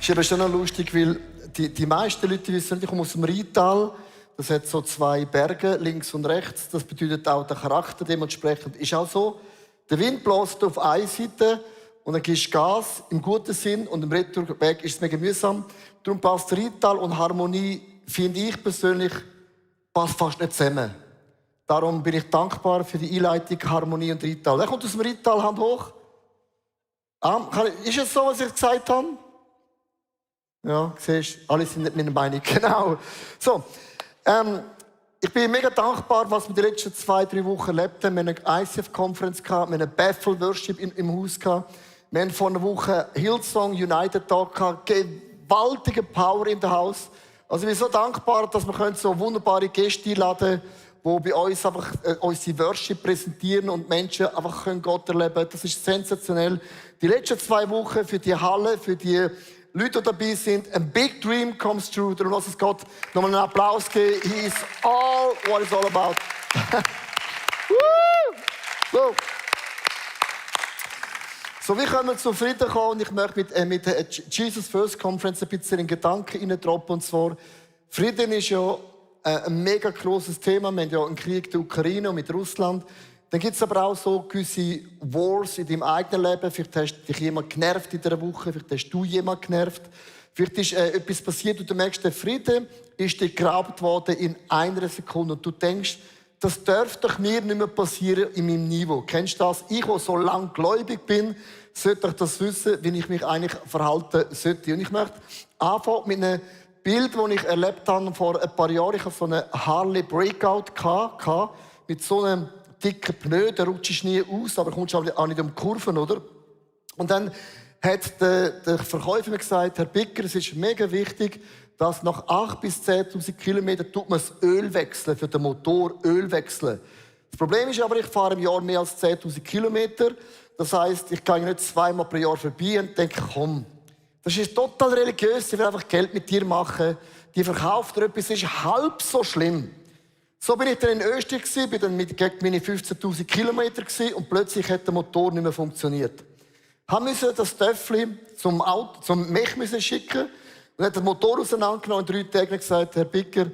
ist eben schon noch lustig, weil die meisten Leute wissen nicht, ich komme aus dem Rheintal. Das hat so 2 Berge, links und rechts. Das bedeutet auch, der Charakter dementsprechend ist auch so. Der Wind bläst auf eine Seite und dann gibst du Gas im guten Sinn und im Retourweg ist es mega mühsam. Darum passt Rheintal und Harmonie, finde ich persönlich, passt fast nicht zusammen. Darum bin ich dankbar für die Einleitung Harmonie und Rheintal. Wer kommt aus dem Rheintal? Hand hoch. Ist es so, was ich gesagt habe? Ja, siehst du, alle sind nicht meiner Meinung. Genau. So, ich bin mega dankbar, was wir die letzten 2-3 Wochen erlebt haben. Wir haben eine ICF-Konferenz gehabt, wir haben eine Bethel Worship im Haus gehabt. Wir haben vor einer Woche Hillsong United Talk gehabt. Gewaltige Power in der Haus. Also ich bin so dankbar, dass wir so wunderbare Gäste einladen können, die bei uns einfach unsere Worship präsentieren und Menschen einfach Gott erleben können. Das ist sensationell. Die letzten 2 Wochen für die Halle, für die Leute, die dabei sind, a big dream comes true. Darum lass uns Gott nochmal einen Applaus geben. He is all what it's all about. So, wir können zu Frieden kommen und ich möchte mit der Jesus First Conference ein bisschen in Gedanken hineindroppen. Und zwar, Frieden ist ja ein mega grosses Thema. Wir haben ja einen Krieg in der Ukraine und mit Russland. Dann gibt es aber auch so gewisse Wars in deinem eigenen Leben. Vielleicht hast dich jemand genervt in dieser Woche, vielleicht hast du jemand genervt. Vielleicht ist etwas passiert und du merkst, der Frieden ist dir geraubt worden in 1 Sekunde. Und du denkst, das dürfte doch mir nicht mehr passieren in meinem Niveau. Kennst du das? Ich, der so lang gläubig bin, sollte doch das wissen, wie ich mich eigentlich verhalten sollte. Und ich möchte anfangen mit einem Bild, das ich erlebt habe vor ein paar Jahren. Ich hatte so einen Harley Breakout mit so einem dicken Pneu, der rutscht nie aus, aber kommst auch nicht um die Kurven, oder? Und dann hat der Verkäufer mir gesagt, Herr Bicker, es ist mega wichtig, dass nach 8.000 bis 10.000 Kilometern tut man das Öl wechseln, für den Motor Öl wechseln. Das Problem ist aber, ich fahre im Jahr mehr als 10.000 Kilometer. Das heisst, ich gehe nicht 2-mal pro Jahr vorbei und denke, komm, das ist total religiös, ich will einfach Geld mit dir machen. Die verkauft dir etwas, ist halb so schlimm. So bin ich dann in Österreich, bin dann gegen meine 15.000 Kilometer und plötzlich hat der Motor nicht mehr funktioniert. Ich musste das Töffli zum Mech schicken und hat den Motor auseinandergenommen und 3 Tage gesagt, Herr Bicker,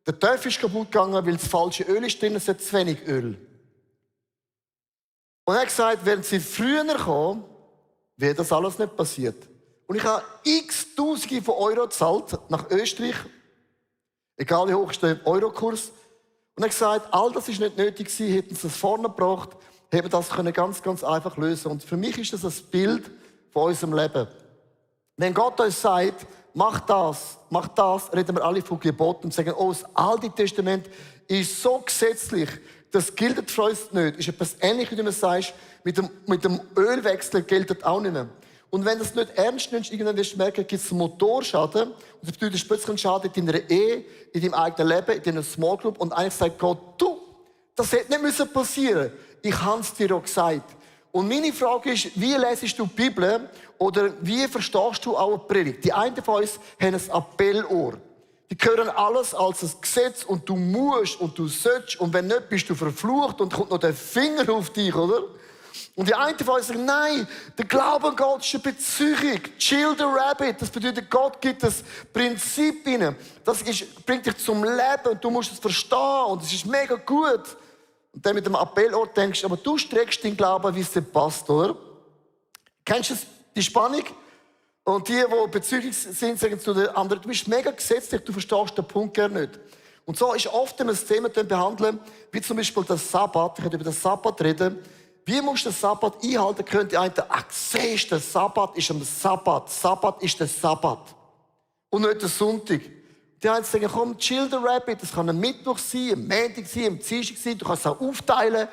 der Töffel ist kaputt gegangen, weil das falsche Öl ist drin, es hat zu wenig Öl. Und er hat gesagt, wären Sie früher kommen, wäre das alles nicht passiert. Und ich habe x Tausende von Euro gezahlt nach Österreich, egal wie hoch ist der Eurokurs. Und er hat gesagt, all das ist nicht nötig gewesen, hätten sie es vorne gebracht, hätten das ganz, ganz einfach lösen. Und für mich ist das ein Bild von unserem Leben. Wenn Gott uns sagt, mach das, reden wir alle von Geboten und sagen, oh, das Alte Testament ist so gesetzlich, das gilt für uns nicht. Ist etwas Ähnliches, wie du mir sagst, mit dem Ölwechsel gilt auch nicht mehr. Und wenn du das nicht ernst nimmst, irgendwann wirst du merken, gibt es einen Motorschaden. Und das bedeutet plötzlich einen Schaden in deiner Ehe, in deinem eigenen Leben, in deiner Small Group. Und eigentlich sagt Gott, du, das hätte nicht passieren müssen. Ich habe es dir auch gesagt. Und meine Frage ist, wie lesest du die Bibel oder wie verstehst du auch eine Predigt? Die einen von uns haben ein Appellohr. Die hören alles als ein Gesetz und du musst und du sollst und wenn nicht, bist du verflucht und kommt noch der Finger auf dich, oder? Und die einen von uns sagen, nein, der Glaube an Gott ist eine Beziehung. Chill the rabbit. Das bedeutet, Gott gibt das Prinzip rein. Das bringt dich zum Leben und du musst es verstehen und es ist mega gut. Und dann mit dem Appellort denkst, aber du streckst den Glauben, wie es dir passt, oder? Kennst du die Spannung? Und die bezüglich sind, sagen zu den anderen, du bist mega gesetzlich, du verstehst den Punkt gar nicht. Und so ist oft, wenn wir das Thema behandeln, wie zum Beispiel der Sabbat, ich werde über den Sabbat reden. Wie musst du den Sabbat einhalten können? Die einen, siehst du, der Sabbat ist am Sabbat. Sabbat ist der Sabbat. Und nicht der Sonntag. Die einen sagen, komm, chill the rabbit. Das kann ein Mittwoch sein, ein Montag sein, ein Dienstag sein. Du kannst es auch aufteilen.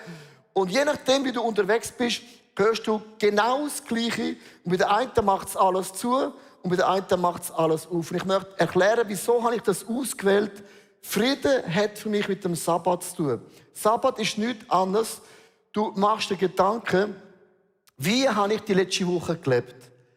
Und je nachdem, wie du unterwegs bist, hörst du genau das Gleiche. Und bei der einen macht es alles zu und bei der einen macht es alles auf. Und ich möchte erklären, wieso habe ich das ausgewählt. Frieden hat für mich mit dem Sabbat zu tun. Sabbat ist nichts anderes. Du machst dir Gedanken, wie habe ich die letzte Woche gelebt?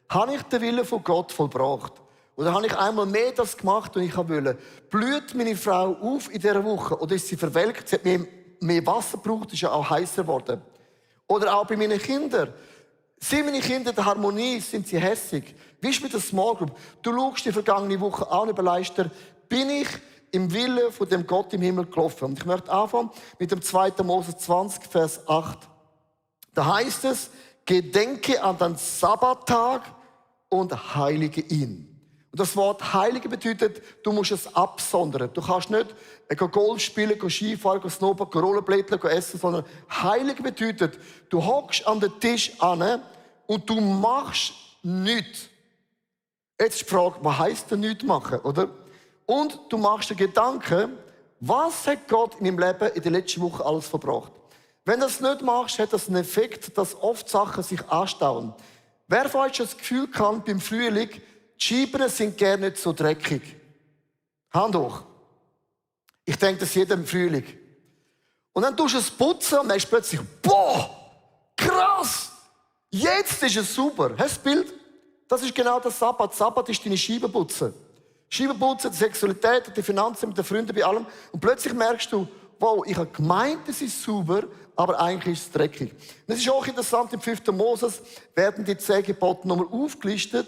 Habe ich den Willen von Gott vollbracht? Oder habe ich einmal mehr das gemacht, und ich wollte? Blüht meine Frau auf in dieser Woche? Oder ist sie verwelkt? Sie hat mehr Wasser gebraucht, ist ja auch heißer geworden. Oder auch bei meinen Kindern. Sind meine Kinder in der Harmonie? Sind sie hässig? Wie ist mit der Small Group? Du schaust die vergangene Woche an und überlegst dir, bin ich im Willen von dem Gott im Himmel gelaufen? Und ich möchte anfangen mit dem 2. Mose 20, Vers 8. Da heißt es, gedenke an den Sabbattag und heilige ihn. Und das Wort heilige bedeutet, du musst es absondern. Du kannst nicht Golf spielen, Skifahren, Snowboard, Rollerblättler essen, sondern heilig bedeutet, du hockst an den Tisch an und du machst nichts. Jetzt ist die Frage, was heisst denn nichts machen, oder? Und du machst dir Gedanken, was hat Gott in meinem Leben in der letzten Woche alles verbracht? Wenn du das nicht machst, hat das einen Effekt, dass oft Sachen sich anstauen. Wer von euch das Gefühl kann, beim Frühling, die Scheiben sind gerne nicht so dreckig? Hand hoch. Ich denke, das jedem Frühling. Und dann tust du es putzen und merkst plötzlich, boah, krass, jetzt ist es super. Hast du das Bild? Das ist genau das Sabbat. Sabbat ist deine Scheiben putzen. Scheiben putzen, die Sexualität, die Finanzen mit den Freunden, bei allem. Und plötzlich merkst du, wow, ich habe gemeint, es ist sauber, aber eigentlich ist es dreckig. Und es ist auch interessant, im 5. Moses werden die 10 Gebote nochmal aufgelistet,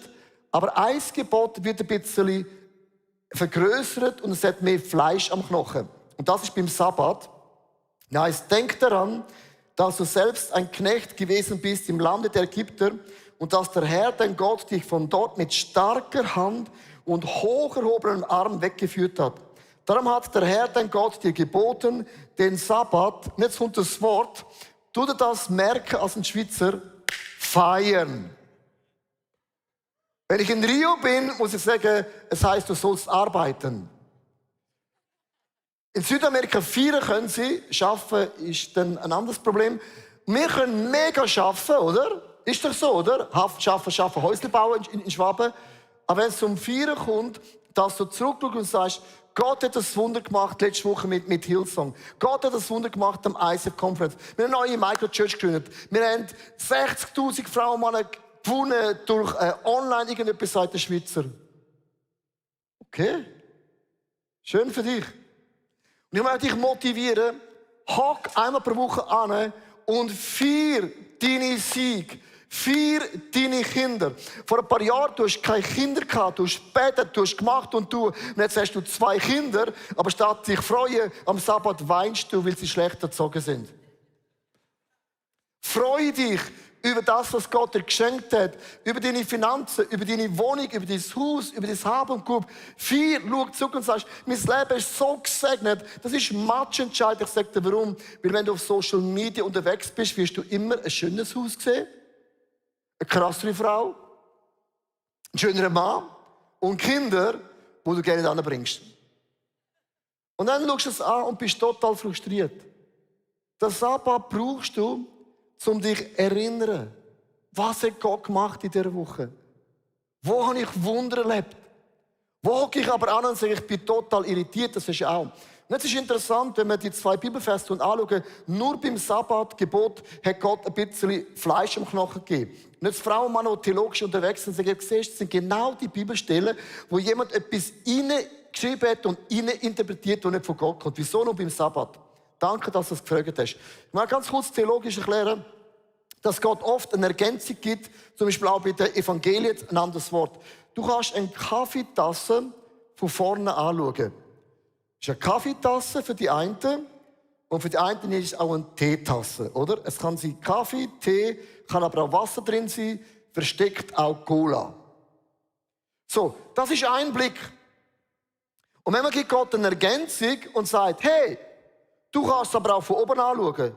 aber ein Gebot wird ein bisschen vergrößert und es hat mehr Fleisch am Knochen. Und das ist beim Sabbat. Ja, es denkt daran, dass du selbst ein Knecht gewesen bist im Lande der Ägypter und dass der Herr, dein Gott, dich von dort mit starker Hand und hoch erhobenem Arm weggeführt hat. Darum hat der Herr, dein Gott, dir geboten, den Sabbat, und jetzt kommt das Wort, tu dir das merken als ein Schweizer, feiern. Wenn ich in Rio bin, muss ich sagen, es heisst, du sollst arbeiten. In Südamerika feiern können sie, arbeiten ist dann ein anderes Problem. Wir können mega arbeiten, oder? Ist doch so, oder? Schaffen, Häusle bauen in Schwaben. Aber wenn es zum Feiern kommt, dass du zurückschaust und sagst, Gott hat das Wunder gemacht letzte Woche mit Hillsong. Gott hat das Wunder gemacht am ICF Conference. Wir haben eine neue Microchurch gegründet. Wir haben 60'000 Frauen und Männer gewonnen durch online irgendetwas, sagt der Schweizer. Okay. Schön für dich. Und ich möchte dich motivieren, hock einmal pro Woche an und feier deine Sieg. Feier deine Kinder. Vor ein paar Jahren, du hast keine Kinder gehabt, du hast gebetet, du hast gemacht und jetzt hast du 2 Kinder, aber statt dich freuen, am Sabbat weinst du, weil sie schlecht erzogen sind. Freue dich über das, was Gott dir geschenkt hat, über deine Finanzen, über deine Wohnung, über dein Haus, über dein Haben und Gut. Schau zurück und sagst, mein Leben ist so gesegnet. Das ist matchentscheidend. Ich sage dir warum. Weil wenn du auf Social Media unterwegs bist, wirst du immer ein schönes Haus sehen, eine krassere Frau, einen schöneren Mann und Kinder, die du gerne anbringst. Und dann schaust du es an und bist total frustriert. Das Sabbat brauchst du, um dich zu erinnern. Was hat Gott gemacht in dieser Woche? Wo habe ich Wunder erlebt? Wo hocke ich aber an und sage, ich bin total irritiert, das ist auch. Und jetzt ist interessant, wenn wir die 2 Bibelfeste anschauen, nur beim Sabbatgebot hat Gott ein bisschen Fleisch am Knochen gegeben. Und jetzt Frauen und Männer, die theologisch unterwegs sind, sagen, siehst, das sind genau die Bibelstellen, wo jemand etwas geschrieben hat und interpretiert, das nicht von Gott kommt. Wieso nur beim Sabbat? Danke, dass du es gefragt hast. Ich möchte ganz kurz theologisch erklären, dass Gott oft eine Ergänzung gibt, zum Beispiel auch bei den Evangelien ein anderes Wort. Du kannst eine Kaffeetasse von vorne anschauen. Das ist eine Kaffeetasse für die einen und für die einen ist es auch eine Teetasse, oder? Es kann sein Kaffee, Tee, kann aber auch Wasser drin sein, versteckt auch Cola. So, das ist ein Blick. Und wenn man gibt Gott eine Ergänzung und sagt, hey, du kannst es aber auch von oben anschauen.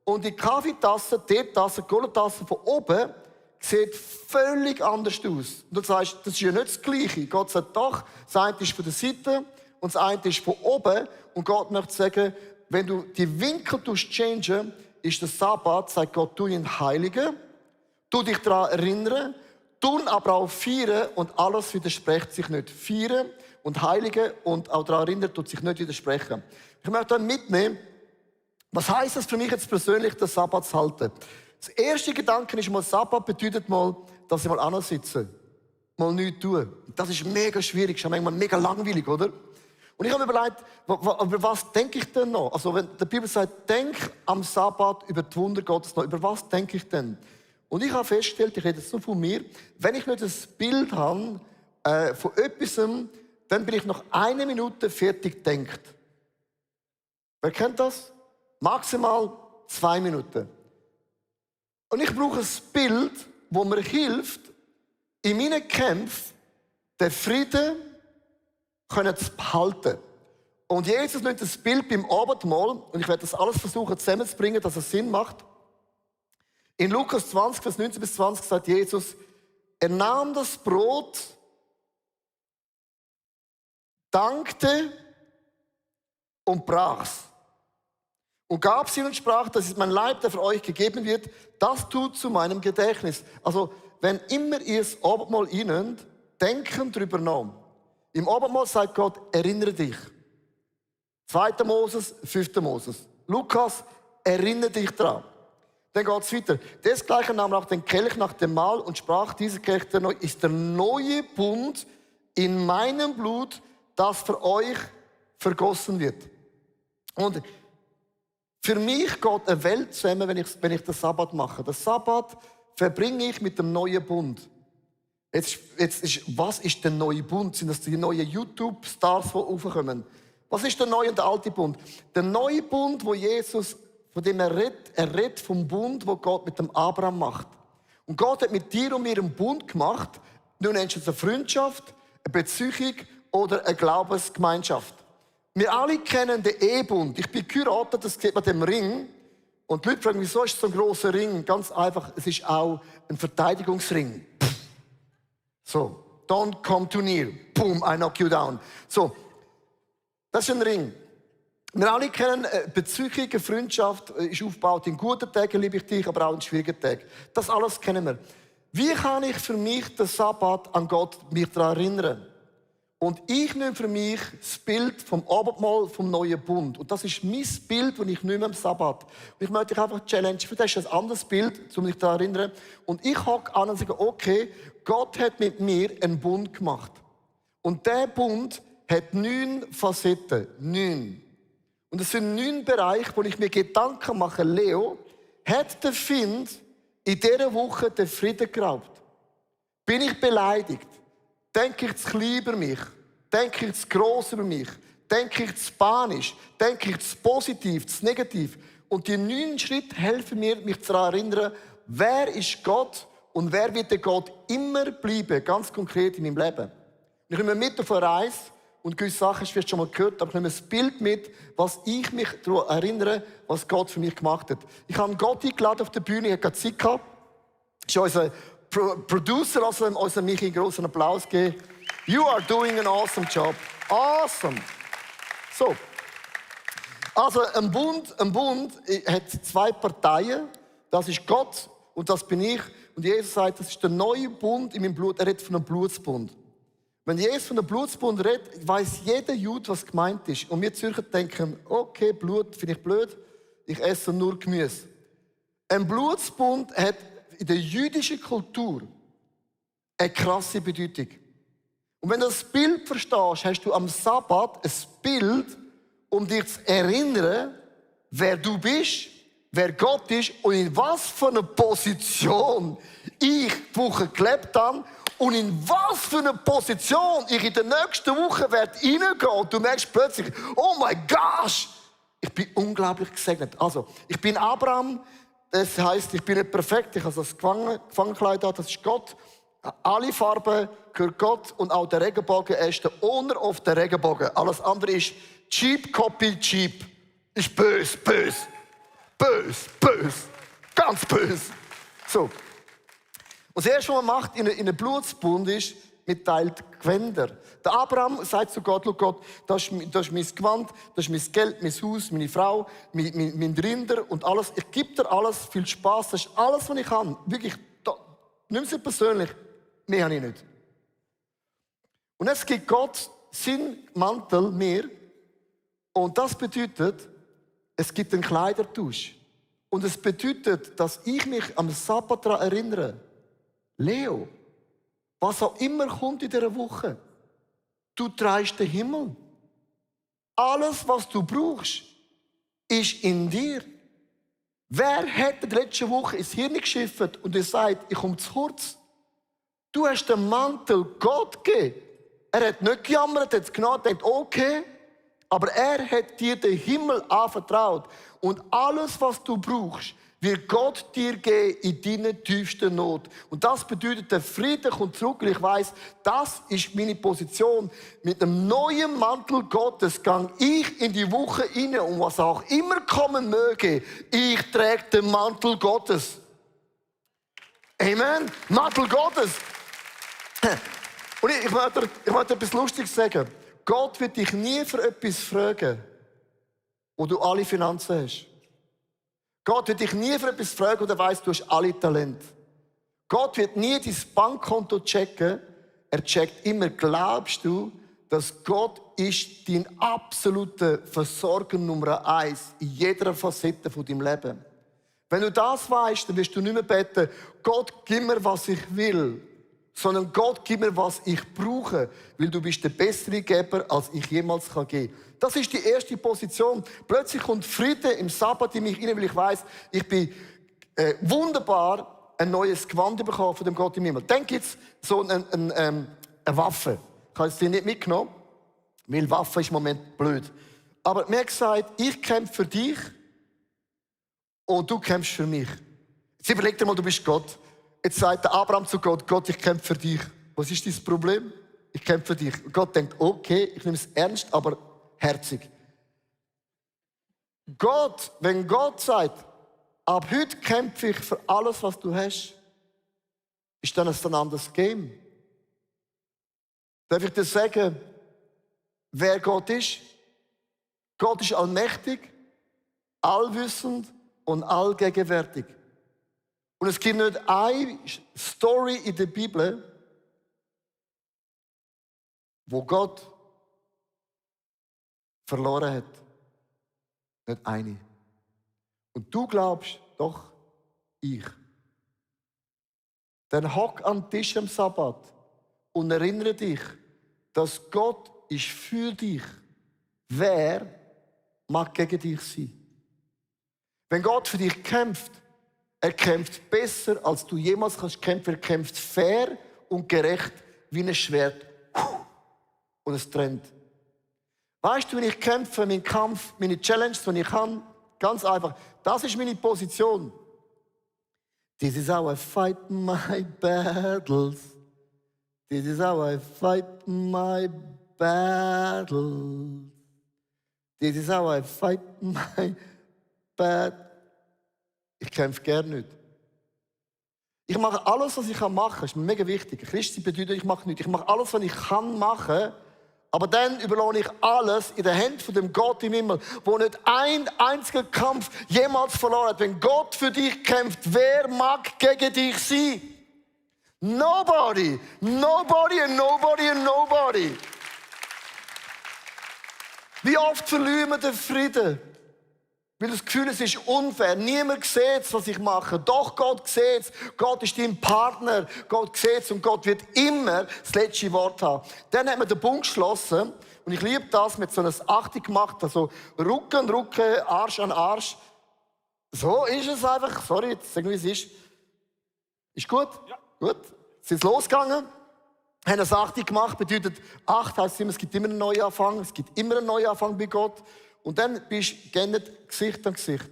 Und die Kaffeetasse, Teetasse, Cola-Tasse von oben sieht völlig anders aus. Und du sagst, das ist ja nicht das Gleiche. Gott sagt doch, das eine ist von der Seite und das eine ist von oben. Und Gott möchte sagen, wenn du die Winkel changen, ist der Sabbat, sagt Gott, tu ihn heiligen, tu dich daran erinnern, tun aber auch feiern und alles widerspricht sich nicht. Feiern und heiligen und auch daran erinnern, tut sich nicht widersprechen. Ich möchte dann mitnehmen, was heisst es für mich jetzt persönlich, den Sabbat zu halten? Das erste Gedanke ist mal, Sabbat bedeutet mal, dass ich mal ansitze, mal nichts tue. Das ist mega schwierig, ist manchmal mega langweilig, oder? Und ich habe mir überlegt, über was denke ich denn noch? Also wenn die Bibel sagt, denk am Sabbat über die Wunder Gottes noch, über was denke ich denn? Und ich habe festgestellt, ich rede jetzt nur von mir, wenn ich nicht ein Bild habe von etwas, dann bin ich nach 1 Minute fertig gedacht. Wer kennt das? Maximal 2 Minuten. Und ich brauche ein Bild, das mir hilft, in meinen Kämpfen den Frieden zu behalten. Und Jesus nimmt das Bild beim Abendmahl, und ich werde das alles versuchen zusammenzubringen, dass es Sinn macht. In Lukas 20, Vers 19 bis 20 sagt Jesus, er nahm das Brot, dankte und brach's. Und gab es ihnen und sprach, das ist mein Leib, der für euch gegeben wird, das tut zu meinem Gedächtnis. Also, wenn immer ihr das Abendmahl einnehmt, denken darüber nach. Im Abendmahl sagt Gott, erinnere dich. 2. Moses, 5. Moses. Lukas, erinnere dich daran. Dann geht es weiter. Desgleichen nahm er auch den Kelch nach dem Mahl und sprach, dieser Kelch ist der neue Bund in meinem Blut, das für euch vergossen wird. Und für mich geht eine Welt zusammen, wenn ich den Sabbat mache. Den Sabbat verbringe ich mit dem neuen Bund. Was ist der neue Bund? Sind das die neuen YouTube-Stars, die raufkommen? Was ist der neue und der alte Bund? Der neue Bund, wo Jesus, von dem er redet vom Bund, wo Gott mit dem Abraham macht. Und Gott hat mit dir und mir einen Bund gemacht. Nun nennst du es eine Freundschaft, eine Beziehung oder eine Glaubensgemeinschaft. Wir alle kennen den Ehebund. Ich bin geheiratet, das sieht man dem Ring. Und die Leute fragen, wieso ist es so ein grosser Ring? Ganz einfach, es ist auch ein Verteidigungsring. So, don't come too near. Boom, I knock you down. So, das ist ein Ring. Wir alle kennen Beziehung, eine Freundschaft, ist aufgebaut in guten Tagen, liebe ich dich, aber auch in schwierigen Tagen. Das alles kennen wir. Wie kann ich für mich den Sabbat an Gott mich daran erinnern? Und ich nehme für mich das Bild vom Abendmahl vom neuen Bund. Und das ist mein Bild, das ich nehme am Sabbat. Und ich möchte dich einfach challengen. Für das ist ein anderes Bild, um mich daran zu erinnern. Und ich hocke an und sage, okay, Gott hat mit mir einen Bund gemacht. Und dieser Bund hat 9 Facetten. 9. Und es sind 9 Bereiche, wo ich mir Gedanken mache, Leo, hat der Find in dieser Woche den Frieden geraubt? Bin ich beleidigt? Denke ich zu klein über mich? Denke ich zu gross über mich? Denke ich zu panisch? Denke ich zu positiv, zu negativ? Und die 9 Schritte helfen mir, mich daran zu erinnern, wer ist Gott und wer wird der Gott immer bleiben, ganz konkret in meinem Leben. Ich nehme mit auf eine Reise und gewisse Sachen hast du vielleicht schon mal gehört, aber ich nehme ein Bild mit, was ich mich daran erinnere, was Gott für mich gemacht hat. Ich habe Gott eingeladen auf der Bühne, ich hatte Zeit gehabt. Das ist unser Producer, also unser Michi, einen grossen Applaus geben. You are doing an awesome job. Awesome. So. Also, ein Bund hat 2 Parteien. Das ist Gott und das bin ich. Und Jesus sagt, das ist der neue Bund in meinem Blut. Er redet von einem Blutsbund. Wenn Jesus von einem Blutsbund redet, weiss jeder Jude, was gemeint ist. Und wir Zürcher denken, okay, Blut finde ich blöd, ich esse nur Gemüse. Ein Blutsbund hat in der jüdischen Kultur eine krasse Bedeutung. Und wenn du das Bild verstehst, hast du am Sabbat ein Bild, um dich zu erinnern, wer du bist, wer Gott ist und in was für einer Position ich die Woche gelebt habe und in was für einer Position ich in der nächsten Woche reingehen werde. Und du merkst plötzlich, oh mein Gott, ich bin unglaublich gesegnet. Also, ich bin Abraham. Das heisst, ich bin nicht perfekt, ich habe das Gefangenkleid an, das ist Gott. Alle Farben gehört Gott und auch der Regenbogen, er ist der Owner auf der Regenbogen. Alles andere ist cheap, copy, cheap. Ist böse, böse. Böse, böse. Ganz böse. So. Und das Erste, was man macht in einem Blutsbund ist, man teilt Gewänder. Der Abraham sagt zu Gott, Gott, das ist mein Gewand, das ist mein Geld, mein Haus, meine Frau, mein Rinder und alles. Ich gebe dir alles, viel Spaß, das ist alles, was ich kann. Wirklich, nimm es persönlich, mehr habe ich nicht. Und jetzt gibt Gott seinen Mantel mir und das bedeutet, es gibt einen Kleidertausch. Und es bedeutet, dass ich mich am Sabbat daran erinnere, Leo, was auch immer kommt in dieser Woche, du trägst den Himmel. Alles, was du brauchst, ist in dir. Wer hätte die letzte Woche ins Hirn geschifft und dir sagt, ich komme zu kurz? Du hast den Mantel Gott gegeben. Er hat nicht gejammert, hat es genommen, denkt, okay. Aber er hat dir den Himmel anvertraut. Und alles, was du brauchst, wird Gott dir geben in deiner tiefsten Not. Und das bedeutet, der Friede kommt zurück. Und ich weiss, das ist meine Position. Mit einem neuen Mantel Gottes gang ich in die Woche rein. Und was auch immer kommen möge, ich trage den Mantel Gottes. Amen. Mantel Gottes. Und ich möchte etwas Lustiges sagen. Gott wird dich nie für etwas fragen, wo du alle Finanzen hast. Gott wird dich nie für etwas fragen, wo du weißt, du hast alle Talente. Gott wird nie dein Bankkonto checken. Er checkt immer, glaubst du, dass Gott ist dein absoluter Versorger Nummer 1 in jeder Facette von deinem Leben. Wenn du das weißt, dann wirst du nicht mehr beten, Gott, gib mir, was ich will, sondern Gott, gib mir, was ich brauche, weil du bist der bessere Geber, als ich jemals geben kann. Das ist die erste Position. Plötzlich kommt Friede im Sabbat in mich rein, weil ich weiss, ich bin wunderbar ein neues Gewand bekommen von dem Gott im Himmel. Denk jetzt so eine Waffe. Ich habe sie nicht mitgenommen, weil Waffe ist im Moment blöd. Aber mir hat gesagt, ich kämpfe für dich und du kämpfst für mich. Jetzt überleg dir mal, du bist Gott. Jetzt sagt der Abraham zu Gott, Gott, ich kämpfe für dich. Was ist dein Problem? Ich kämpfe für dich. Und Gott denkt, okay, ich nehme es ernst, aber herzig. Gott, wenn Gott sagt, ab heute kämpfe ich für alles, was du hast, ist dann ein anderes Game. Darf ich dir sagen, wer Gott ist? Gott ist allmächtig, allwissend und allgegenwärtig. Und es gibt nicht eine Story in der Bibel, wo Gott verloren hat. Nicht eine. Und du glaubst, doch, ich. Dann hock am Tisch am Sabbat und erinnere dich, dass Gott ist für dich. Wer mag gegen dich sein? Wenn Gott für dich kämpft, er kämpft besser, als du jemals kannst kämpfen. Er kämpft fair und gerecht wie ein Schwert. Und es trennt. Weißt du, wenn ich kämpfe, mein Kampf, meine Challenge, die ich habe, ganz einfach, das ist meine Position. This is how I fight my battles. This is how I fight my battles. This is how I fight my battles. Ich kämpfe gerne nicht. Ich mache alles, was ich machen kann. Das ist mir mega wichtig. Christi bedeutet, ich mache nichts. Ich mache alles, was ich kann machen. Aber dann überlasse ich alles in den Händen von dem Gott im Himmel, wo nicht ein einziger Kampf jemals verloren hat. Wenn Gott für dich kämpft, wer mag gegen dich sein? Nobody. Nobody and nobody and nobody. Wie oft verlieren wir den Frieden? Weil das Gefühl, es ist unfair. Niemand sieht, was ich mache. Doch Gott sieht es. Gott ist dein Partner. Gott sieht es und Gott wird immer das letzte Wort haben. Dann hat man den Bund geschlossen. Und ich liebe das, mit so einer Achtung gemacht. Also Rücken an Rücken, Arsch an Arsch. So ist es einfach. Sorry, jetzt sagen wir, wie es ist. Ist gut? Ja. Gut. Es ist losgegangen. Haben eine Achtung gemacht. Bedeutet, Acht heisst immer, es gibt immer einen Neuanfang. Es gibt immer einen Neuanfang bei Gott. Und dann bist du geändert, Gesicht an Gesicht.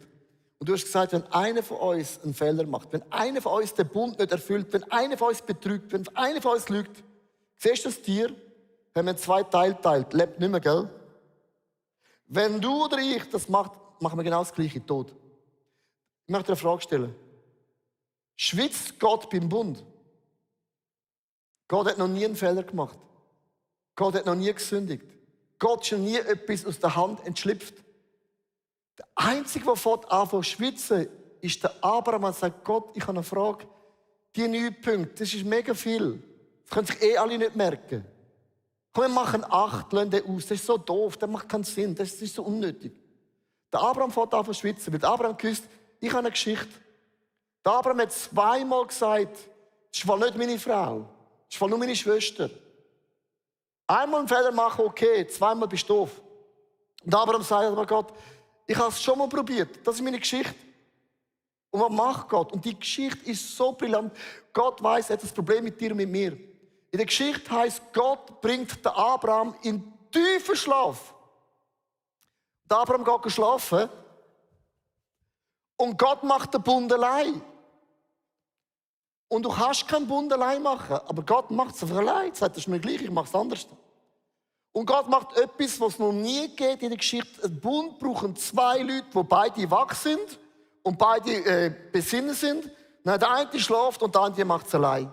Und du hast gesagt, wenn einer von uns einen Fehler macht, wenn einer von uns den Bund nicht erfüllt, wenn einer von uns betrügt, wenn einer von uns lügt, siehst du das Tier, wenn man 2 Teile teilt, lebt nicht mehr, gell? Wenn du oder ich das macht, machen wir genau das Gleiche, tot. Ich möchte dir eine Frage stellen. Schwitzt Gott beim Bund? Gott hat noch nie einen Fehler gemacht. Gott hat noch nie gesündigt. Gott ist schon nie etwas aus der Hand entschlüpft. Der Einzige, der anfängt zu schwitzen, ist der Abraham, der sagt, Gott, ich habe eine Frage. Die 9 Punkte, das ist mega viel. Das können sich alle nicht merken. Komm, wir machen 8, lassen den aus. Das ist so doof, das macht keinen Sinn, das ist so unnötig. Der Abraham fängt an zu schwitzen, weil der Abraham gewusst, ich habe eine Geschichte. Der Abraham hat 2-mal gesagt, das ist wohl nicht meine Frau, das ist wohl nur meine Schwester. Einmal einen Fehler machen, okay, 2-mal bist du doof. Und Abraham sagt aber Gott, ich habe es schon mal probiert, das ist meine Geschichte. Und was macht Gott? Und die Geschichte ist so brillant. Gott weiss, er hat das Problem mit dir und mit mir. In der Geschichte heisst, Gott bringt den Abraham in tiefen Schlaf. Der Abraham geht schlafen und Gott macht den Bund allein. Und du kannst keinen Bund allein machen, aber Gott macht es einfach allein. Er sagt, das ist mir gleich, ich mache es anders. Und Gott macht etwas, was es noch nie geht in der Geschichte. Ein Bund brauchen zwei Leute, die beide wach sind und beide besinnen sind. Dann der eine schläft und der andere macht es allein.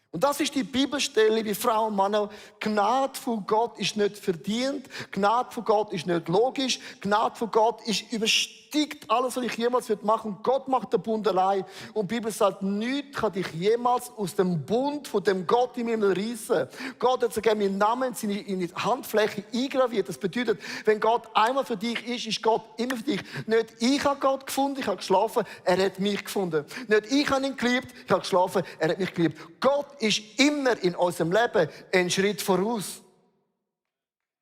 Und das ist die Bibelstelle, wie Frauen und Männer, Gnade von Gott ist nicht verdient, Gnade von Gott ist nicht logisch, Gnade von Gott ist übersteigt alles, was ich jemals machen würde. Gott macht den Bund allein. Und die Bibel sagt, nichts kann dich jemals aus dem Bund von dem Gott im Himmel reissen. Gott hat sogar meinen Namen in die Handfläche eingraviert. Das bedeutet, wenn Gott einmal für dich ist, ist Gott immer für dich. Nicht ich habe Gott gefunden, ich habe geschlafen, er hat mich gefunden. Nicht ich habe ihn geliebt, ich habe geschlafen, er hat mich geliebt. Gott ist immer in unserem Leben einen Schritt voraus.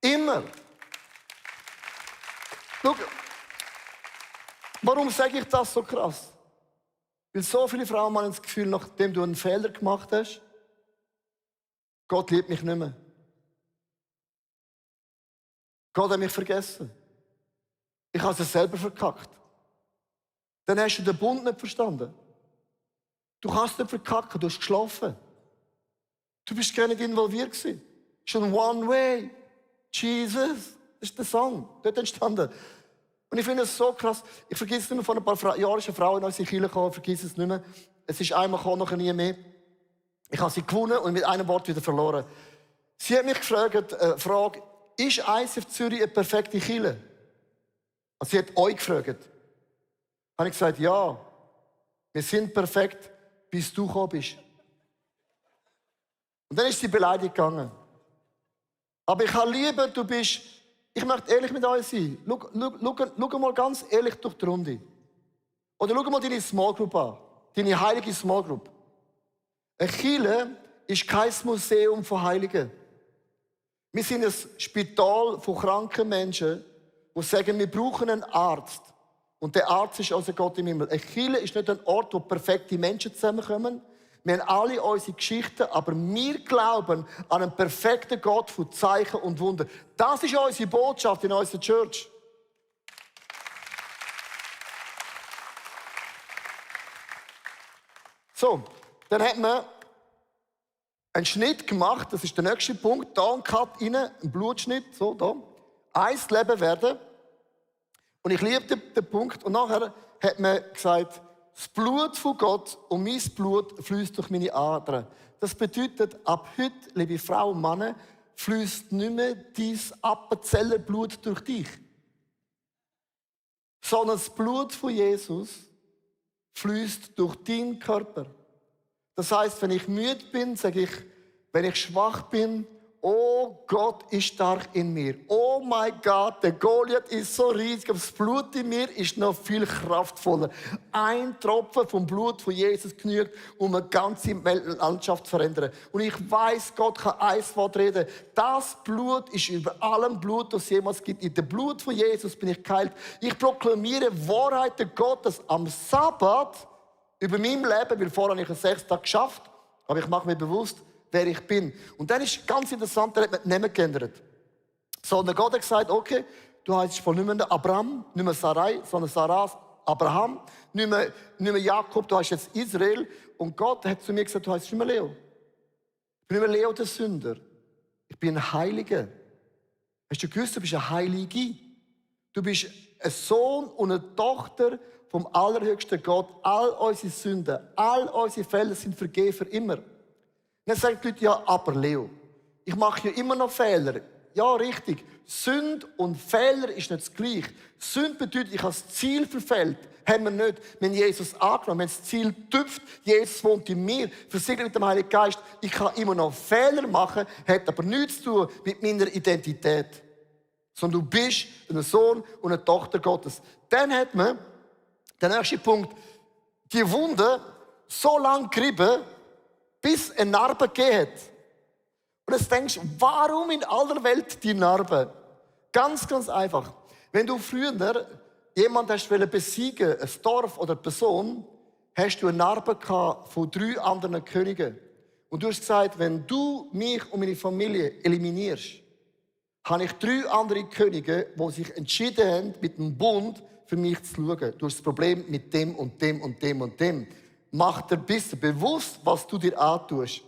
Immer. Schau, warum sage ich das so krass? Weil so viele Frauen haben das Gefühl, nachdem du einen Fehler gemacht hast, Gott liebt mich nicht mehr. Gott hat mich vergessen. Ich habe es selber verkackt. Dann hast du den Bund nicht verstanden. Du kannst nicht verkacken, du hast geschlafen. Du bist gar nicht involviert gewesen. Schon one way. Jesus. Das ist der Song. Dort entstanden. Und ich finde es so krass. Ich vergesse es nicht mehr, vor ein paar Jahren ist eine Frau in unsere Kirche gekommen. Ich vergesse es nicht mehr. Es ist einmal gekommen, nachher nie mehr. Ich habe sie gewonnen und mit einem Wort wieder verloren. Sie hat mich gefragt, Frage, ist ICF Zürich eine perfekte Kirche? Also sie hat euch gefragt. Habe ich gesagt, ja. Wir sind perfekt, bis du gekommen bist. Und dann ist sie beleidigt gegangen. Aber ich habe lieber, ich möchte ehrlich mit euch sein. Schau mal ganz ehrlich durch die Runde. Oder schau mal deine Small Group an. Deine heilige Small Group. Eine Kirche ist kein Museum von Heiligen. Wir sind ein Spital von kranken Menschen, die sagen, wir brauchen einen Arzt. Und der Arzt ist unser Gott im Himmel. Eine Kirche ist nicht ein Ort, wo perfekte Menschen zusammenkommen. Wir haben alle unsere Geschichten, aber wir glauben an einen perfekten Gott von Zeichen und Wunder. Das ist unsere Botschaft in unserer Church. So, dann hat man einen Schnitt gemacht, das ist der nächste Punkt. Da ein Cut rein, ein Blutschnitt, so, da. Eins Leben werden. Und ich liebe den Punkt. Und nachher hat man gesagt, das Blut von Gott und mein Blut fließt durch meine Adern. Das bedeutet, ab heute, liebe Frau und Männer, fließt nicht mehr dein Appenzellerblut durch dich. Sondern das Blut von Jesus fließt durch deinen Körper. Das heißt, wenn ich müde bin, sage ich, wenn ich schwach bin, oh Gott ist stark in mir. Oh mein Gott, der Goliath ist so riesig, aber das Blut in mir ist noch viel kraftvoller. Ein Tropfen vom Blut von Jesus genügt, um eine ganze Landschaft zu verändern. Und ich weiß, Gott kann ein Wort reden. Das Blut ist über allem Blut, das es jemals gibt. In dem Blut von Jesus bin ich geheilt. Ich proklamiere Wahrheiten Gottes am Sabbat über mein Leben, weil vorher habe ich einen 6 Tage geschafft, aber ich mache mir bewusst, wer ich bin. Und dann ist ganz interessant, der hat mir die Namen geändert. Sondern Gott hat gesagt, okay, du heisst voll nicht mehr Abraham, nicht mehr Sarai, sondern Saras, Abraham, nicht mehr Jakob, du heisst jetzt Israel. Und Gott hat zu mir gesagt, du heisst nicht mehr Leo. Ich bin nicht mehr Leo der Sünder. Ich bin ein Heiliger. Hast du gewusst, du bist ein Heilige? Du bist ein Sohn und eine Tochter vom allerhöchsten Gott. All unsere Sünden, all unsere Fehler sind vergeben für immer. Dann sagen die Leute, ja, aber Leo, ich mache ja immer noch Fehler. Ja, richtig. Sünde und Fehler ist nicht das Gleiche. Sünde bedeutet, ich habe das Ziel verfehlt. Haben wir nicht. Wir haben Jesus angenommen, wir haben das Ziel getüpft. Jesus wohnt in mir, versiegelt mit dem Heiligen Geist. Ich kann immer noch Fehler machen, hat aber nichts zu tun mit meiner Identität. Sondern du bist ein Sohn und eine Tochter Gottes. Dann hat man, der nächste Punkt, die Wunde so lange gerieben, bis eine Narbe gegeben hat. Und jetzt denkst du, warum in aller Welt die Narbe? Ganz, ganz einfach. Wenn du früher jemand hast besiegen, ein Dorf oder eine Person, hast du eine Narbe gehabt von 3 anderen Königen. Und du hast gesagt, wenn du mich und meine Familie eliminierst, habe ich 3 andere Könige, die sich entschieden haben, mit dem Bund für mich zu schauen. Du hast das Problem mit dem und dem und dem und dem. Mach dir ein bisschen bewusst, was du dir antust.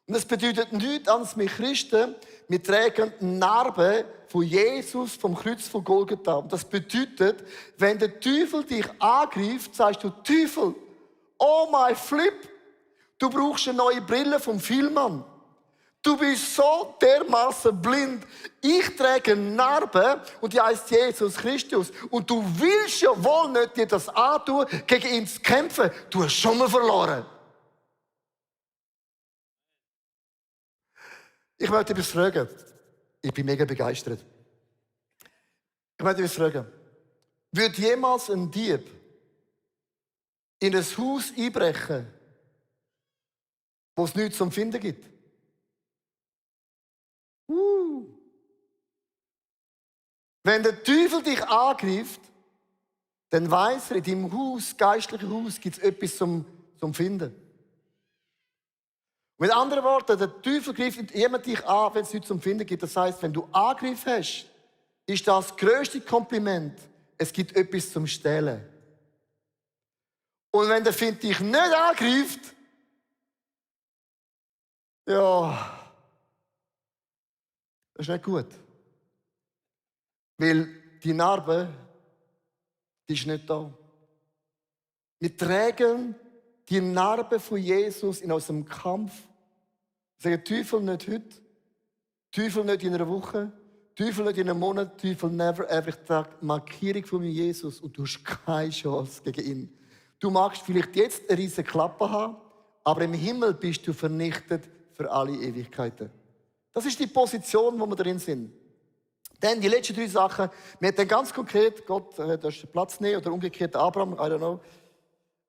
Und das bedeutet nichts anderes, wir Christen, wir tragen Narben von Jesus vom Kreuz von Golgatha. Und das bedeutet, wenn der Teufel dich angreift, sagst du, Teufel, oh my flip, du brauchst eine neue Brille vom Filmmann. Du bist so dermaßen blind. Ich trage Narben und die heißt Jesus Christus. Und du willst ja wohl nicht dir das antun, gegen ihn zu kämpfen. Du hast schon mal verloren. Ich möchte etwas fragen. Ich bin mega begeistert. Ich möchte etwas fragen. Wird jemals ein Dieb in ein Haus einbrechen, wo es nichts zum Finden gibt? Wenn der Teufel dich angreift, dann weiss er, in deinem Haus, geistlichen Haus, gibt es etwas zum Finden. Mit anderen Worten, der Teufel greift jemand dich an, wenn es nichts zum Finden gibt. Das heisst, wenn du Angriff hast, ist das grösste Kompliment, es gibt etwas zum Stehlen. Und wenn der Find dich nicht angreift, ja, das ist nicht gut. Weil die Narbe, die ist nicht da. Wir tragen die Narbe von Jesus in unserem Kampf. Wir sagen, Teufel nicht heute, Teufel nicht in einer Woche, Teufel nicht in einem Monat, Teufel never ever. Ich trage Markierung von mir Jesus und du hast keine Chance gegen ihn. Du magst vielleicht jetzt eine riesige Klappe haben, aber im Himmel bist du vernichtet für alle Ewigkeiten. Das ist die Position, wo wir drin sind. Dann die letzten 3 Sachen. Wir haben dann ganz konkret, Gott hat den Platz nehmen oder umgekehrt Abraham, I don't know.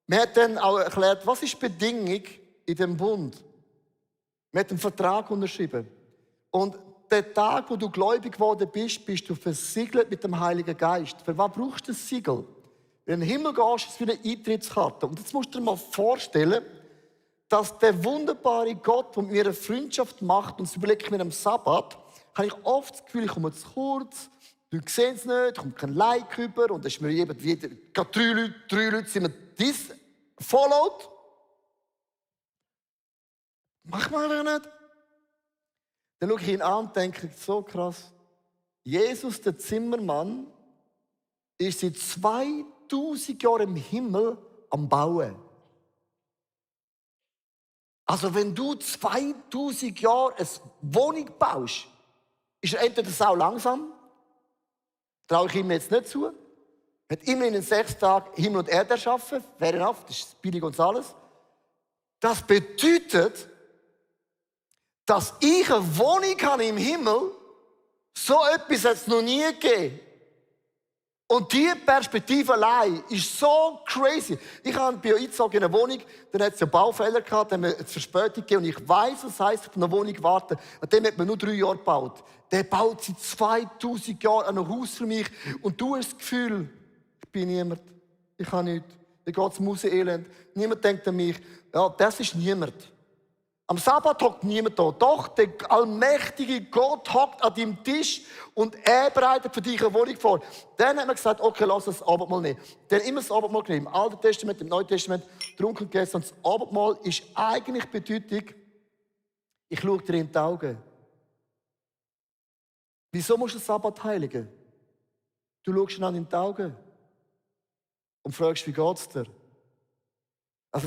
Wir haben dann auch erklärt, was ist die Bedingung in dem Bund? Wir haben einen Vertrag unterschrieben. Und der Tag, wo du gläubig geworden bist, bist du versiegelt mit dem Heiligen Geist. Für was brauchst du ein Siegel? Wenn du in den Himmel gehst, ist es wie eine Eintrittskarte. Und jetzt musst du dir mal vorstellen, dass der wunderbare Gott, der mit mir eine Freundschaft macht, und das überlege ich mir am Sabbat, habe ich oft das Gefühl, ich komme zu kurz, die Leute sehen es nicht, kommt kein Like über und dann ist mir wieder, gerade 3 Leute sind mir dies followed. Mach mal einfach nicht. Dann schaue ich ihn an und denke, so krass. Jesus, der Zimmermann, ist seit 2000 Jahren im Himmel am Bauen. Also wenn du 2000 Jahre eine Wohnung baust, ist er entweder sau langsam, traue ich ihm jetzt nicht zu, hat immerhin in 6 Tagen Himmel und Erde erschaffen, fair enough, das ist billig und alles. Das bedeutet, dass ich eine Wohnung habe im Himmel, so etwas hat es noch nie gegeben. Und diese Perspektive allein ist so crazy. Ich habe bei eingezogen in eine Wohnung, dann hat es ja Baufehler gehabt, dann hat es Verspätung gegeben. Und ich weiss, was heisst, auf eine Wohnung warten. Und dem hat man nur 3 Jahre gebaut. Der baut seit 2000 Jahren ein Haus für mich. Und du hast das Gefühl, ich bin niemand. Ich habe nichts. Mir geht es Museelend. Niemand denkt an mich. Ja, das ist niemand. Am Sabbat hockt niemand da. Doch, der allmächtige Gott hockt an deinem Tisch und er bereitet für dich eine Wohnung vor. Dann haben wir gesagt, okay, lass uns das Abendmahl nehmen. Dann immer das Abendmahl genommen. Im Alten Testament, im Neuen Testament, trunken gegessen. Und das Abendmahl ist eigentlich Bedeutung, ich schaue dir in die Augen. Wieso musst du den Sabbat heiligen? Du schaust ihn an in die Augen und fragst, wie geht's dir? Also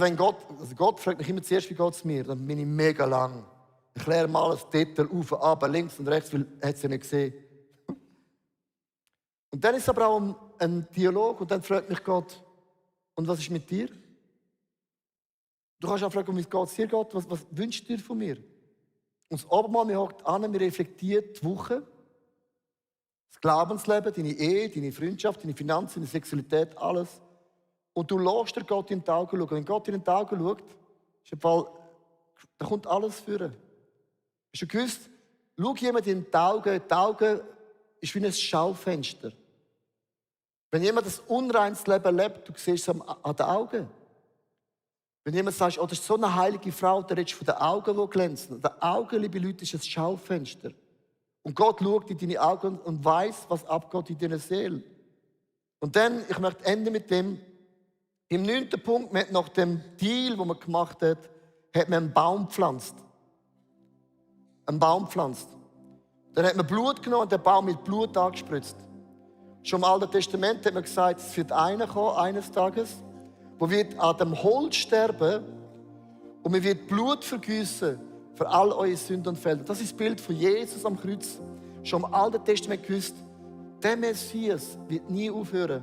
Gott fragt mich immer zuerst, wie geht es mir, dann bin ich mega lang. Ich kläre mal alles Detail auf, aber links und rechts, weil er es ja nicht gesehen. Und dann ist es aber auch ein Dialog und dann fragt mich Gott, und was ist mit dir? Du kannst auch fragen, wie es dir geht, was wünschst du dir von mir? Und das Abendmahl, wir hockt an, wir reflektieren die Woche, das Glaubensleben, deine Ehe, deine Freundschaft, deine Finanzen, deine Sexualität, alles. Und du lässt dir Gott in die Augen schauen. Wenn Gott in die Augen schaut, ist im Fall, da kommt alles führen. Hast du gewusst, schau jemand in die Augen ist wie ein Schaufenster. Wenn jemand ein unreines Leben lebt, du siehst es an den Augen. Wenn jemand sagt, oh, das ist so eine heilige Frau, dann redest du von den Augen, die glänzen. Die Augen, liebe Leute, ist ein Schaufenster. Und Gott schaut in deine Augen und weiß, was abgeht in deiner Seele. Und dann, ich möchte enden mit dem, im 9. Punkt, nach dem Deal, den man gemacht hat, hat man einen Baum gepflanzt. Einen Baum gepflanzt. Dann hat man Blut genommen und den Baum mit Blut angespritzt. Schon im Alten Testament hat man gesagt, es wird einer kommen, eines Tages, der wird an dem Holz sterben und man wird Blut vergießen für all eure Sünden und Felder. Das ist das Bild von Jesus am Kreuz. Schon im Alten Testament gewusst, der Messias wird nie aufhören.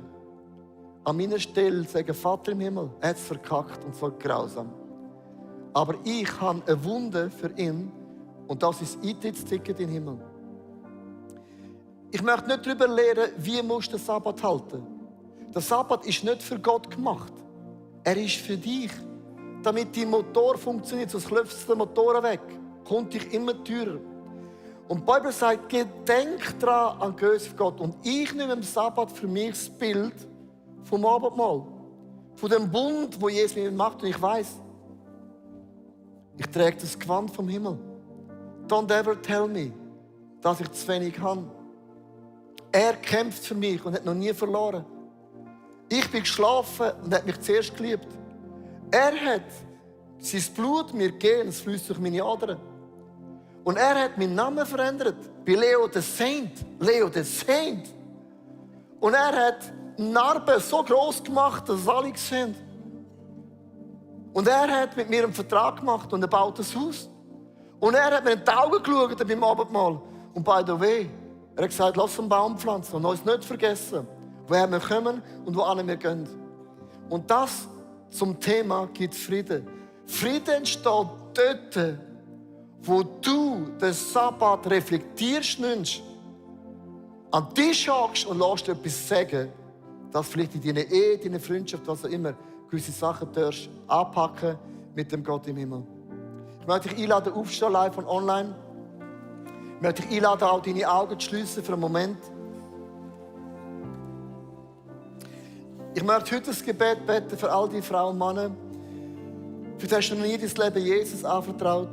An meiner Stelle sagen, Vater im Himmel, er hat es verkackt und so grausam. Aber ich habe eine Wunde für ihn und das ist das Eintrittsticket in den Himmel. Ich möchte nicht darüber lehren, wie musst du den Sabbat halten. Der Sabbat ist nicht für Gott gemacht. Er ist für dich. Damit dein Motor funktioniert, sonst klopft der Motor weg. Kommt dich immer teurer. Und die Bibel sagt, gedenk daran an Größe Gott. Und ich nehme im Sabbat für mich das Bild vom Abendmahl. Von dem Bund, wo Jesus mit mir macht. Und ich weiss, ich trage das Gewand vom Himmel. Don't ever tell me, dass ich zu wenig habe. Er kämpft für mich und hat noch nie verloren. Ich bin geschlafen und hat mich zuerst geliebt. Er hat sein Blut mir gegeben, es fließt durch meine Adern. Und er hat meinen Namen verändert. Bei Leo the Saint. Leo the Saint. Und er hat Narben so gross gemacht, dass es alle sehen. Und er hat mit mir einen Vertrag gemacht und er baut ein Haus. Und er hat mir in die Augen geschaut beim Abendmahl. Und by the way, er hat gesagt, lass einen Baum pflanzen und uns nicht vergessen, woher wir kommen und wohin wir gehen. Und das zum Thema gibt Frieden. Frieden entsteht dort, wo du den Sabbat reflektierst, nimmst, an den Tisch hockst und lässt dir etwas sagen, dass vielleicht in deiner Ehe, deiner Freundschaft, was auch immer, gewisse Sachen darfst anpacken mit dem Gott im Himmel. Ich möchte dich einladen, aufstehen, live und online. Ich möchte dich einladen, auch deine Augen zu schliessen für einen Moment. Ich möchte heute ein Gebet beten für all die Frauen und Männer. Vielleicht hast du noch nie dein Leben Jesus anvertraut.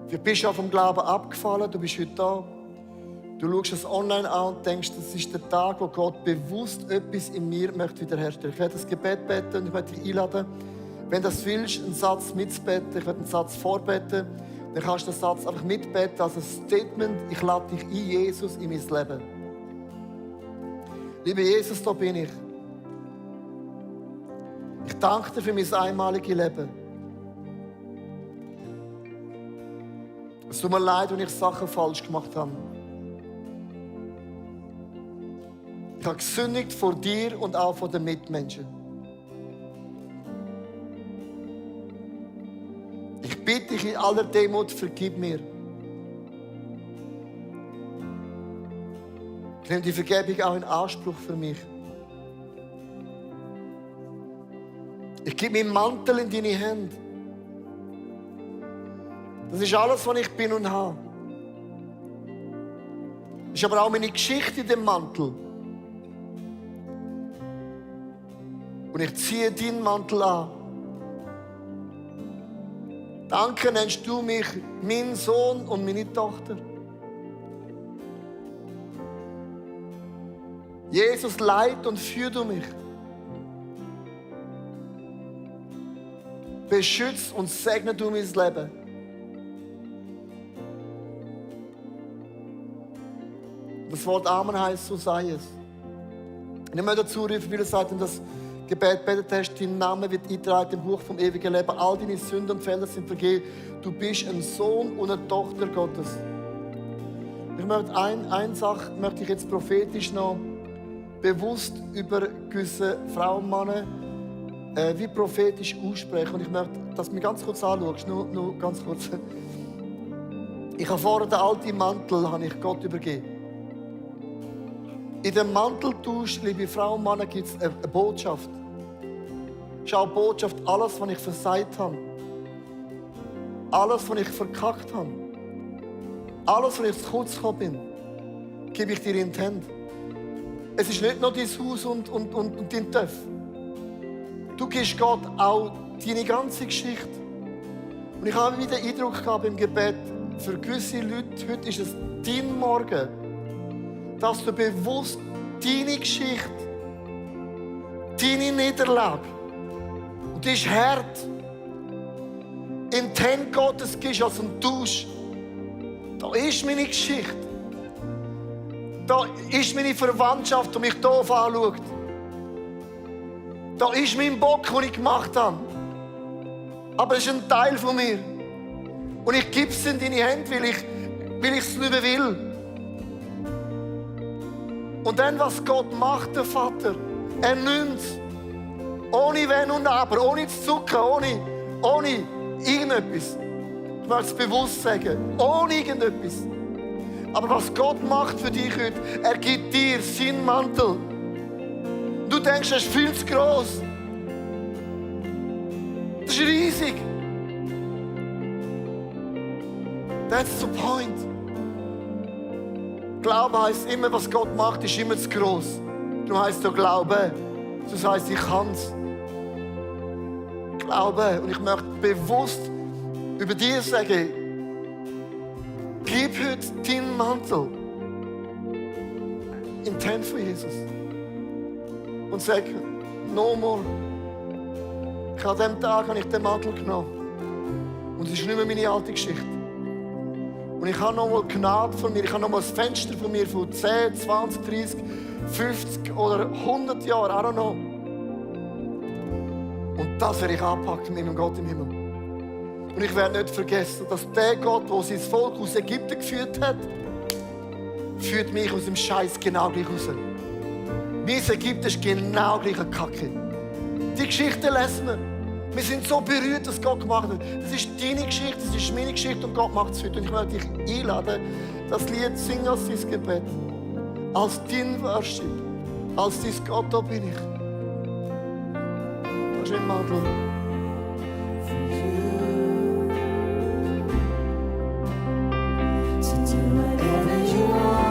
Vielleicht bist du auch vom Glauben abgefallen, du bist heute da. Du schaust es online an und denkst, das ist der Tag, wo Gott bewusst etwas in mir möchte wiederherstellen. Ich werde das Gebet beten und ich möchte dich einladen, wenn du das willst, einen Satz mitzubeten. Ich werde einen Satz vorbeten. Dann kannst du den Satz einfach mitbeten als ein Statement. Ich lade dich ein, Jesus, in mein Leben. Lieber Jesus, da bin ich. Ich danke dir für mein einmaliges Leben. Es tut mir leid, wenn ich Sachen falsch gemacht habe. Ich habe gesündigt vor dir und auch vor den Mitmenschen. Ich bitte dich in aller Demut, vergib mir. Ich nehme die Vergebung auch in Anspruch für mich. Ich gebe meinen Mantel in deine Hände. Das ist alles, was ich bin und habe. Das ist aber auch meine Geschichte in dem Mantel. Und ich ziehe deinen Mantel an. Danke, nennst du mich mein Sohn und meine Tochter. Jesus, leit und führ du mich. Beschütz und segne du mein Leben. Das Wort Amen heißt, so sei es. Und ich möchte dazu rufen, wie du sagst, das Gebet betet hast, dein Name wird eingetragen im Buch vom ewigen Leben. All deine Sünden und Fehler sind vergeben. Du bist ein Sohn und eine Tochter Gottes. Ich möchte eine Sache möchte ich jetzt prophetisch noch bewusst über gewisse Frauen und Männer wie prophetisch aussprechen. Und ich möchte, dass du mich ganz kurz anschaust. Nur ganz kurz. Ich habe vorher den alten Mantel habe ich Gott übergeben. In dem Manteltausch, liebe Frauen und Männer, gibt es eine Botschaft. Schau, Botschaft, alles, was ich versagt habe. Alles, was ich verkackt habe. Alles, was ich zu kurz gekommen bin, gebe ich dir in die Hände. Es ist nicht nur dein Haus und dein Töff. Du gibst Gott auch deine ganze Geschichte. Und ich habe wieder den Eindruck gehabt im Gebet, für gewisse Leute, heute ist es dein Morgen, dass du bewusst deine Geschichte, deine Niederlage, und die ist hart, in die Hände Gottes gibst als ein Tausch. Da ist meine Geschichte. Da ist meine Verwandtschaft, die mich doof anschaut. Da ist mein Bock, den ich gemacht habe. Aber es ist ein Teil von mir. Und ich gebe es in deine Hände, weil ich es nicht mehr will. Und dann, was Gott macht, der Vater, er nimmt es. Ohne Wenn und Aber, ohne zu zucken, ohne irgendetwas. Ich möchte es bewusst sagen. Ohne irgendetwas. Aber was Gott macht für dich heute, er gibt dir seinen Mantel. Du denkst, er ist viel zu gross. Das ist riesig. That's the point. Glaube heisst immer, was Gott macht, ist immer zu gross. Darum heisst es Glaube. Das heisst, ich kann es. Glaube. Und ich möchte bewusst über dir sagen, gib heute deinen Mantel in die Hände von Jesus. Und sag, no more. An diesem Tag habe ich den Mantel genommen. Und es ist nicht mehr meine alte Geschichte. Und ich habe nochmal Gnade von mir, ich habe nochmal ein Fenster von mir von 10, 20, 30, 50 oder 100 Jahren, I don't know. Und das werde ich anpacken mit meinem Gott im Himmel. Und ich werde nicht vergessen, dass der Gott, der sein Volk aus Ägypten geführt hat, führt mich aus dem Scheiß genau gleich raus. Mein Ägypten ist genau gleich eine Kacke. Die Geschichte lesen wir. Wir sind so berührt, dass Gott gemacht hat. Das ist deine Geschichte, das ist meine Geschichte und Gott macht es heute. Und ich möchte dich einladen, das Lied singen als dein Gebet. Als dein Worship. Als dein Gott, da bin ich. Das ist im Mantel.